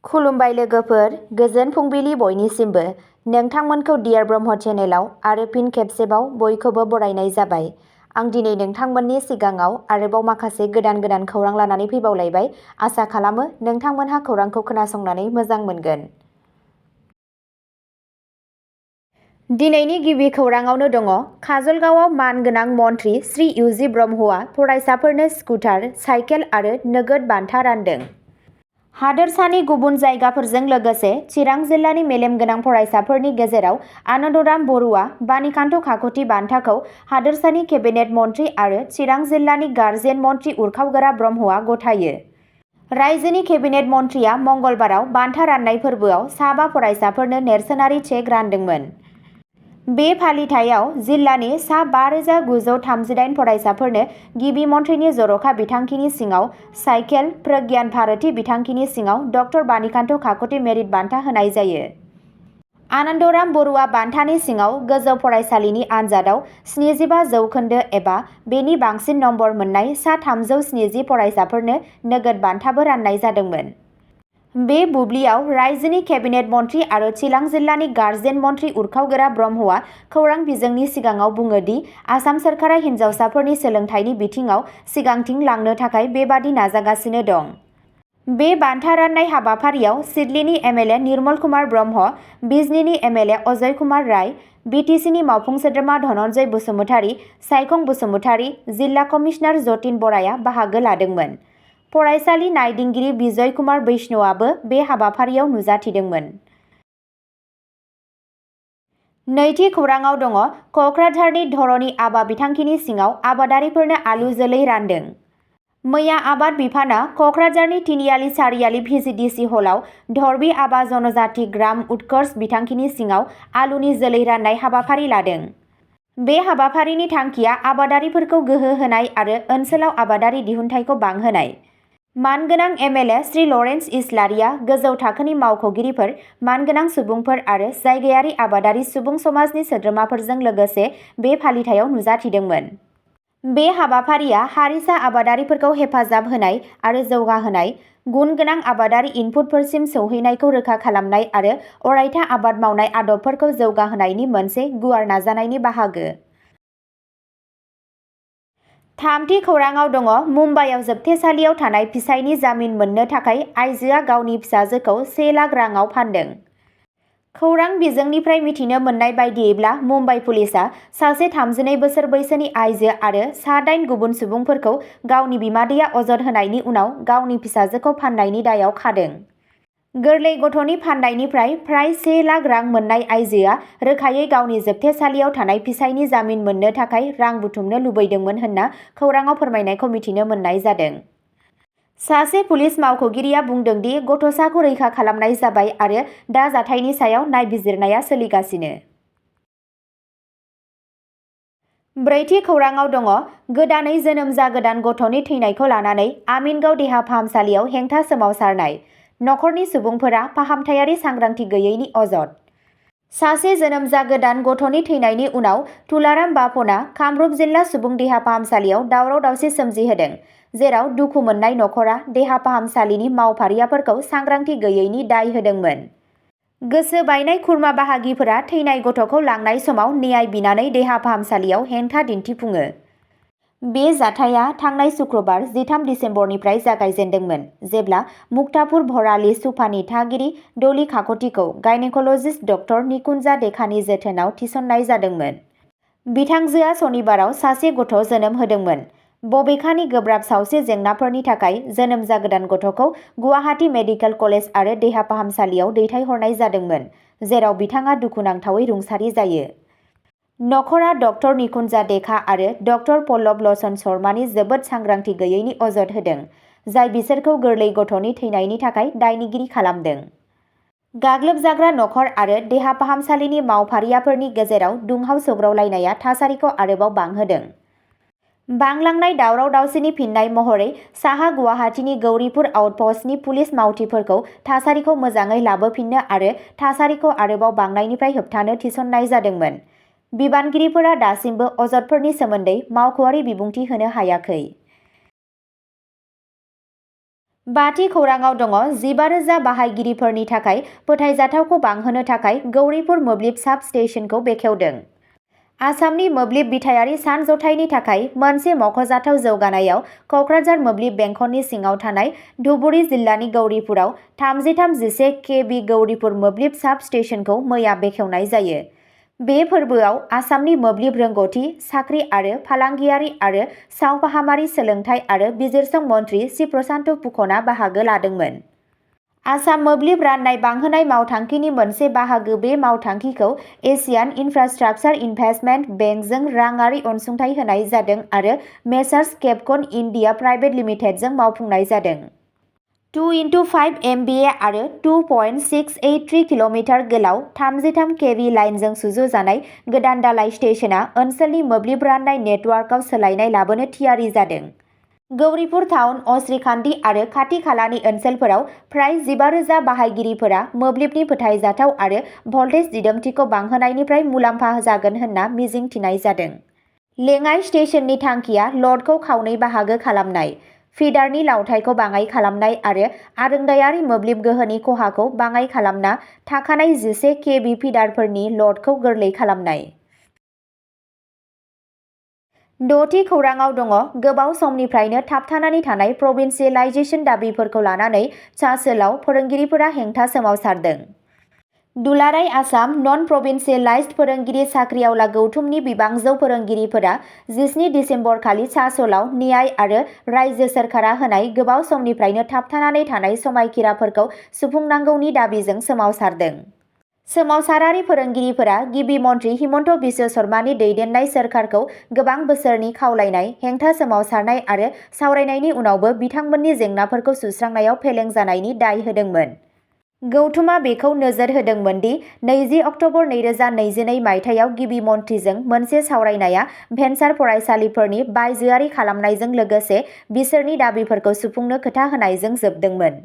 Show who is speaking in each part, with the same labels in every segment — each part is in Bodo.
Speaker 1: खुलुमबाय लोगोफोर, गोजोन फुंबिलि बयनिसिमबो। नोंथांमोनखौ डियार ब्रह्म चेनेलाव आरो फिन खेबसेबाव बयखौबो बरायनाय जाबाय। आं दिनै नोंथांमोननि सिगाङाव आरोबाव माखासे गोदान खौरां लानानै फैबावलायबाय। आसा खालामो नोंथांमोनहा खौरांखौ खोनासंनानै मोजां मोनगोन। दिनैनि गिबि खौराङावनो दङ काजलगावआव मानगोनां मन्त्रि श्री इउजि ब्रह्मआ फरायसाफोरनो स्कुटार, साइकेल आरो नोगोद बान्था रानदों। हादोरसानि गुबुन जायगाफोरजों लोगोसे चिरां जिल्लानि मेलेमगोनां फरायसाफोरनि गेजेराव आनन्दराम बरुवा बानिकान्थ काकति बान्थाखौ हादोरसानि केबिनेट मन्त्रि आरो चिरां जिल्लानि गार्जेन मन्त्रि उरखावगोरा ब्रह्मआ गथायो। रायजोनि केबिनेट मन्थ्रिया मंगलबाराव बान्था राननाय फोरबोआव साबा फरायसाफोरनो नेरसोनारि चेक रानदोंमोन। बे फालिथायाव जिल्लानि सा 5,938 फरायसाफोरनो गिबि मन्थ्रिनि जर'खा बिथांखिनि सिङाव साइकेल, प्रज्ञान भारती बिथांखिनि सिङाव डक्टर बानिकान्थ काकति मेरिट बान्था होनाय जायो। आनन्दराम बरुवा बान्थानि सिङाव गोजौ फरायसालिनि आनजादाव 75 जौखोन्दो एबा बेनि बांसिन नम्बर मोन्नाय सा 370 फरायसाफोरनो नोगोद बान्थाबो राननाय जादोंमोन। बे बुब्लियाव रायजोनि केबिनेट मन्थ्रि आरो चिरां जिल्लानि गार्जेन मन्थ्रि उरखावगोरा ब्रह्मआ खौरां बिजोंनि सिगाङाव बुङो दि आसाम सोरखारा हिन्जावसाफोरनि सोलोंथाइनि बिथिङाव सिगांथिं लांनो थाखाय बेबादि नाजागासिनो दं। बे बान्था राननाय हाबाफारियाव सिडलीनि एमएलए निर्मल कुमार ब्रह्म, बिजनीनि एमएलए अजय कुमार राय, बिटिसिनि मावफुं सोद्रोमा धनन्जय बसुमतारी, सायखं बसुमतारी, जिल्ला कमिसनार जतिन बराया बाहागो लादोंमोन। फरायसालि नायदिंगिरि बिजय कुमार बैष्णवआबो बे हाबाफारियाव नुजाथिदोंमोन। नैथि खौराङाव दङ कक्राझारनि धरणी आबा बिथांखिनि सिङाव आबादारिफोरनो आलु जोलै रानदों। मैया आबाद बिफाना कक्राझारनि तिनियालि सारियालि भिजिडिसि हलाव धरबी आबा जनजाति ग्राम उत्कर्ष बिथांखिनि सिङाव आलुनि जोलै राननाय हाबाफारि लादों। बे हाबाफारिनि थांखिया आबादारिफोरखौ गोहो होनाय आरो ओनसोलाव आबादारि दिहुनथाइखौ बांहोनाय। मानगोनां एमएलए श्री लरेन्स इस्लारिया गोजौ थाखोनि मावख'गिरिफोर, मानगोनां सुबुंफोर आरो जायगायारि आबादारि सुबुं समाजनि सोद्रोमाफोरजों लोगोसे बे फालिथायाव नुजाथिदोंमोन। बे हाबाफारिया हारिसा आबादारिफोरखौ हेफाजाब होनाय आरो जौगाहोनाय, गुन गोनां आबादारि इनपुटफोरसिम सौहैनायखौ रोखा खालामनाय आरो अरायथा आबाद मावनाय आदबफोरखौ जौगाहोनायनि मोनसे गुवार नाजानायनि बाहागो। थामथि खौराङाव दङ मुम्बाइआव जोबथेसालियाव थानाय फिसायनि जामिन मोननो थाखाय आइजोआ गावनि फिसाजोखौ 1 लाख राङाव फानदों। खौरां बिजोंनिफ्राय मिथिनो मोननाय बायदियैब्ला मुम्बाइ पुलिसआ सासे 32 बोसोर बैसोनि आइजो आरो सा 8 गुबुन सुबुंफोरखौ गावनि बिमादैया अजद होनायनि उनाव गावनि फिसाजोखौ फाननायनि दायाव खादों। गोरलै गथ'नि फाननायनिफ्राय फ्राय 1 लाख रां मोननाय आइजोआ रोखायै गावनि जोबथेसालियाव थानाय फिसायनि जामिन मोननो थाखाय रां बुथुमनो लुबैदोंमोन होनना खौराङाव फोरमायनायखौ मिथिनो मोननाय जादों। सासे पुलिस मावख'गिरिया बुंदों दि गथ'साखौ रैखा खालामनाय जाबाय आरो दा जाथायनि सायाव नायबिजिरनाया सोलिगासिनो। ब्रैथि खौराङाव दङ गोदानै जोनोम जागोदान गथ'नि थैनायखौ लानानै आमिनगाव देहा फाहामसालियाव हेंथा सोमावसारनाय, नखरनि सुबुंफोरा फाहामथायारि सांग्रांथि गैयैनि अजद। सासे जोनोम जागोदान गथ'नि थैनायनि उनाव तुलाराम बाफना कामरुप जिल्ला सुबुं देहा फाहामसालियाव दावराव-दावसि सोमजिहोदों, जेराव दुखु मोननाय नखरा देहा फाहामसालिनि मावफारियाफोरखौ सांग्रांथि गैयैनि दाय होदोंमोन। गोसो बायनाय खुरमा बाहागिफोरा थैनाय गथ'खौ लांनाय समाव न्याय बिनानै देहा फाहामसालियाव हेंथा दिन्थिफुङो। बे जाथाया थांनाय सुक्रुबार 13 दिसेम्बरनिफ्राय जागायजेन्दोंमोन, जेब्ला मुक्तापुर भराली सुपानि थागिरि डली काकतिखौ गायनेक'लजिस्ट डक्टर निकुन्जा देकानि जोथोनाव थिसननाय जादोंमोन। बिथांजोआ सनिबाराव सासे गथ' जोनोम होदोंमोन। बबेखानि गोब्राब सावस्रि जेंनाफोरनि थाखाय जोनोम जागोदान गथ'खौ गुवाहाटी मेडिकेल कलेज आरो देहा फाहामसालियाव दैथायहरनाय जादोंमोन, जेराव बिथाङा दुखुनांथावै रुंसारि जायो। नखरा डक्टर निकुन्जा देका आरो डक्टर पल्लव लचन शर्मानि जोबोद सांग्रांथि गैयैनि अजद होदों, जाय बिसोरखौ गोरलै गथ'नि थैनायनि थाखाय दायनिगिरि खालामदों। गाग्लोबजाग्रा नखर आरो देहा फाहामसालिनि मावफारियाफोरनि गेजेराव दुंहाव सौग्रावलायनाया थासारिखौ आरोबाव बांहोदों। बांलांनाय दावराव-दावसिनि फिननाय महरै साहा गुवाहाटीनि गौरीपुर आउटप'स्टनि पुलिस मावथिफोरखौ थासारिखौ मोजाङै लाबोफिन्नो आरो थासारिखौ आरोबाव बांनायनिफ्राय होबथानो थिसननाय जादोंमोन। बिबानगिरिफोरा दासिमबो अजदफोरनि सोमोन्दै मावख'आरि बिबुंथि होनो हायाखै। बाथि खौराङाव दङ 15,000 बाहायगिरिफोरनि थाखाय फोथायजाथावखौ बांहोनो थाखाय गौरीपुर मोब्लिब साब स्टेशनखौ बेखेवदों। आसामनि मोब्लिब बिथायारि सानजथाइनि थाखाय मोनसे मख'जाथाव जौगानायाव क'क्राझार मोब्लिब बेंखननि सिङाव थानाय धुबुरी जिल्लानि गौरीपुराव 3311 केबि गौरीपुर मोब्लिब साब स्टेशनखौ मैया बेखेवनाय जायो। बे फोरबोआव आसामनि मोब्लिब रोंग'थि, साख्रि आरो फालांगियारि आरो सावफाहामारि सोलोंथाइ आरो बिजिरसं मन्थ्रि सि प्रशान्त फुकनआ बाहागो लादोंमोन। आसाम मोब्लिब राननाय बांहोनाय मावथांखिनि मोनसे बाहागो बे मावथांखिखौ एसियान इन्फ्रास्ट्राक्चार इनभेस्टमेन्ट बेंकजों राङारि अनसुंथाइ होनाय जादों आरो मेसार्स केपकन इन्डिया प्राइभेट लिमिटेडजों मावफुंनाय जादों। 2x5 MVA आरो 2.683 किल'मिटार गोलाव 33 केभि लाइनजों सुजुजानाय गोदान दालाय स्टेशनआ ओनसोलनि मोब्लिब राननाय नेटवार्कआव सोलायनाय लाबोनो थियारि जादों। गौरीपुर टाउन, अश्रीखान्थि आरो खाथि खालानि ओनसोलफोराव फ्राय 15,000 बाहायगिरिफोरा मोब्लिबनि फोथायजाथाव आरो भल्टेज दिदोमथिखौ बांहोनायनिफ्राय मुलाम्फा जागोन होनना मिजिंथिनाय जादों। लेङाइ स्टेशननि थांखिया ल'डखौ खावनै बाहागो खालामनाय, फिडारनि लावथाइखौ बाङाइ खालामनाय आरो आरोंदायारि मोब्लिब गोहोनि खहाखौ बाङाइ खालामना थाखानाय 11 केभि फिडारफोरनि ल'डखौ गोरलै खालामनाय। द'थि खौराङाव दङ गोबाव समनिफ्रायनो थाबथानानै थानाय प्रभिन्सियेलाइजेसन दाबिफोरखौ लानानै सा-सोलाव फोरोंगिरिफोरा हेंथा सोमावसारदों। दुलाराय आसाम नन प्रभिन्सियेलाइज्ड फोरोंगिरि साख्रिआवला गौथुमनि बिबांजौ फोरोंगिरिफोरा 17 दिसेम्बर खालि सा-सोलाव न्याय आरो रायजो सोरखारा होनाय गोबाव समनिफ्रायनो थाबथानानै थानाय समायखिराफोरखौ सुफुंनांगौनि दाबिजों सोमावसारदों। सोमावसारारि फोरोंगिरिफोरा गिबि मन्थ्रि हिमन्त बिश्व शर्मानि दैदेननाय सोरखारखौ गोबां बोसोरनि खावलायनाय, हेंथा सोमावसारनाय आरो सावरायनायनि उनावबो बिथांमोननि जेंनाफोरखौ सुस्रांनायाव फेलें जानायनि दाय होदोंमोन। गौथुमा बेखौ नोजोर होदोंमोन दि 20 अक्ट'बर 2022 मायथाइयाव गिबि मन्थ्रिजों मोनसे सावरायनाया भेन्सार फरायसालिफोरनि बायजोआरि खालामनायजों लोगोसे बिसोरनि दाबिफोरखौ सुफुंनो खोथा होनायजों जोबदोंमोन।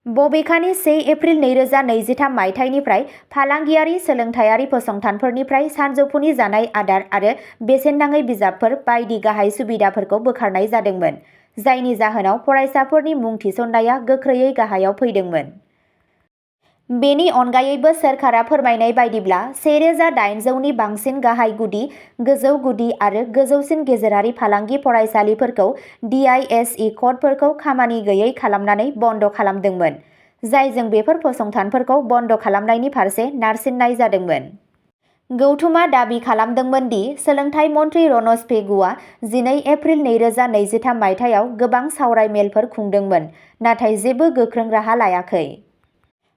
Speaker 1: बबेखानि 1 एप्रिल 2023 मायथाइनिफ्राय फालांगियारि सोलोंथायारि फसंथानफोरनिफ्राय सानजौफुनि जानाय आदार आरो बेसेन नाङै बिजाबफोर बायदि गाहाय सुबिदाफोरखौ बोखारनाय जादोंमोन, जायनि जाहोनाव फरायसाफोरनि मुं थिसननाया गोख्रैयै गाहायाव फैदोंमोन। बेनि अनगायैबो सोरखारा फोरमायनाय बायदिब्ला 1,800 नि बांसिन गाहाय गुदि, गोजौ गुदि आरो गोजौसिन गेजेरारि फालांगि फरायसालिफोरखौ DISE क'डफोरखौ खामानि गैयै खालामनानै बन्द खालामदोंमोन, जायजों बेफोर फसंथानफोरखौ बन्द खालामनायनि फारसे नारसिननाय जादोंमोन। गौथुमा दाबि खालामदोंमोन दि सोलोंथाइ मन्थ्रि रनज पेगुआ 12 एप्रिल 2023 मायथाइयाव गोबां सावराय मेलफोर खुंदोंमोन, नाथाय जेबो गोख्रों राहा लायाखै।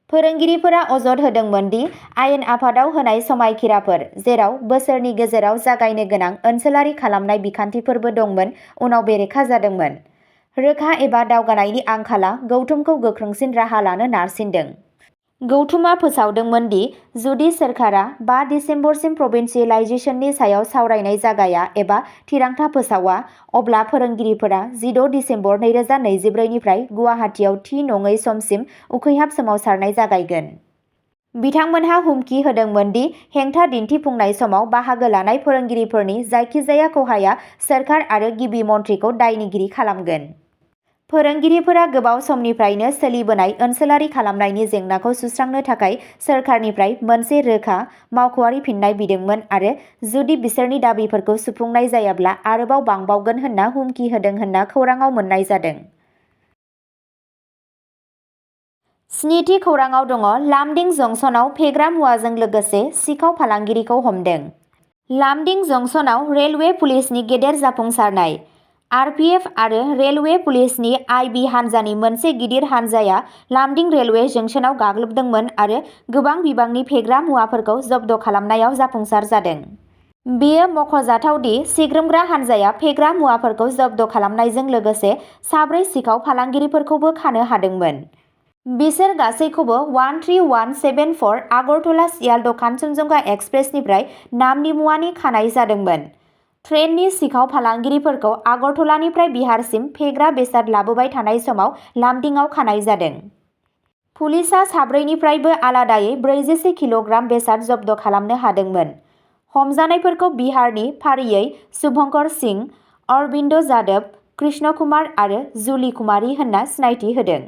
Speaker 1: फोरोंगिरिफोरा अजद होदोंमोन दि आयेन आफादाव होनाय समायखिराफोर, जेराव बोसोरनि गेजेराव जागायनो गोनां ओनसोलारि खालामनाय बिखान्थिफोरबो दंमोन, उनाव बेरेखा जादोंमोन। रोखा एबा दावगानायनि आंखालआ गौथुमखौ गोख्रोंसिन राहा लानो नारसिनदों। गौथुमा फोसावदोंमोन दि जुदि सोरखारा 5 दिसेम्बरसिम प्रभिन्सियेलाइजेसननि सायाव सावरायनाय जागाया एबा थिरांथा फोसावा, अब्ला फोरोंगिरिफोरा 16 दिसेम्बर 2024 निफ्राय गुवाहाटीआव थि नङै समसिम उखैहाब सोमावसारनाय जागायगोन। बिथांमोनहा हुमखि होदोंमोन दि हेंथा दिन्थिफुंनाय समाव बाहागो लानाय फोरोंगिरिफोरनि जायखिजाया खहाया सोरखार आरो गिबि मन्थ्रिखौ दायनिगिरि खालामगोन। फोरोंगिरिफोरा गोबाव समनिफ्रायनो सोलिबोनाय ओनसोलारि खालामनायनि जेंनाखौ सुस्रांनो थाखाय सोरखारनिफ्राय मोनसे रोखा, मावख'आरि फिननाय बिदोंमोन आरो जुदि बिसोरनि दाबिफोरखौ सुफुंनाय जायाब्ला आरोबाव बांबावगोन होनना हुमखि होदों होनना खौराङाव मोन्नाय जादों। 7थि खौराङाव दङ लामडिं जंसनआव फेग्रा मुवाजों लोगोसे सिखाव फालांगिरिखौ हमदों। लामडिं जंसनआव रेलवे पुलिसनि गेदेर जाफुंसारनाय। RPF आरो रेलवे पुलिसनि IB हान्जानि मोनसे गिदिर हान्जाया लामडिं रेलवे जंसनआव गाग्लोबदोंमोन आरो गोबां बिबांनि फेग्रा मुवाफोरखौ जब्द खालामनायाव जाफुंसार जादों। बेयो मख'जाथाव दि सिग्रोमग्रा हान्जाया फेग्रा मुवाफोरखौ जब्द खालामनायजों लोगोसे 4 सिखाव फालांगिरिफोरखौबो खानो हादोंमोन। बिसोर गासैखौबो 13174 आगरतला सियालदह कान्चनजंगा एक्सप्रेसनिफ्राय नामनिमुवानि खानाय जादोंमोन। ट्रेननि सिखाव फालांगिरिफोरखौ आगरतलानिफ्राय बिहारसिम फेग्रा बेसाद लाबोबाय थानाय समाव लामडिंआव खानाय जादों। पुलिसआ 4 निफ्रायबो आलादायै 41 किल'ग्राम बेसाद जब्द खालामनो हादोंमोन। हमजानायफोरखौ बिहारनि फारियै शुभंकर सिंह, अरबिन्द जाधव, कृष्ण कुमार आरो जुलि कुमारी होनना सिनायथि होदों।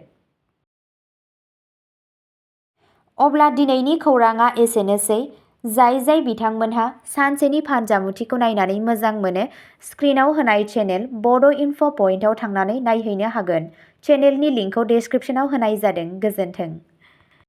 Speaker 1: अब्ला दिनैनि खौराङा एसेनोसै। जाय बिथांमोनहा सानसेनि फानजामुथिखौ नायनानै मोजां मोनो, स्क्रिनाव होनाय चेनेल बड' इनफ' पइन्टआव थांनानै नायहैनो हागोन। चेनेलनि लिंकखौ डेस्क्रिप्शनाव होनाय जादों। गोजोन्थों।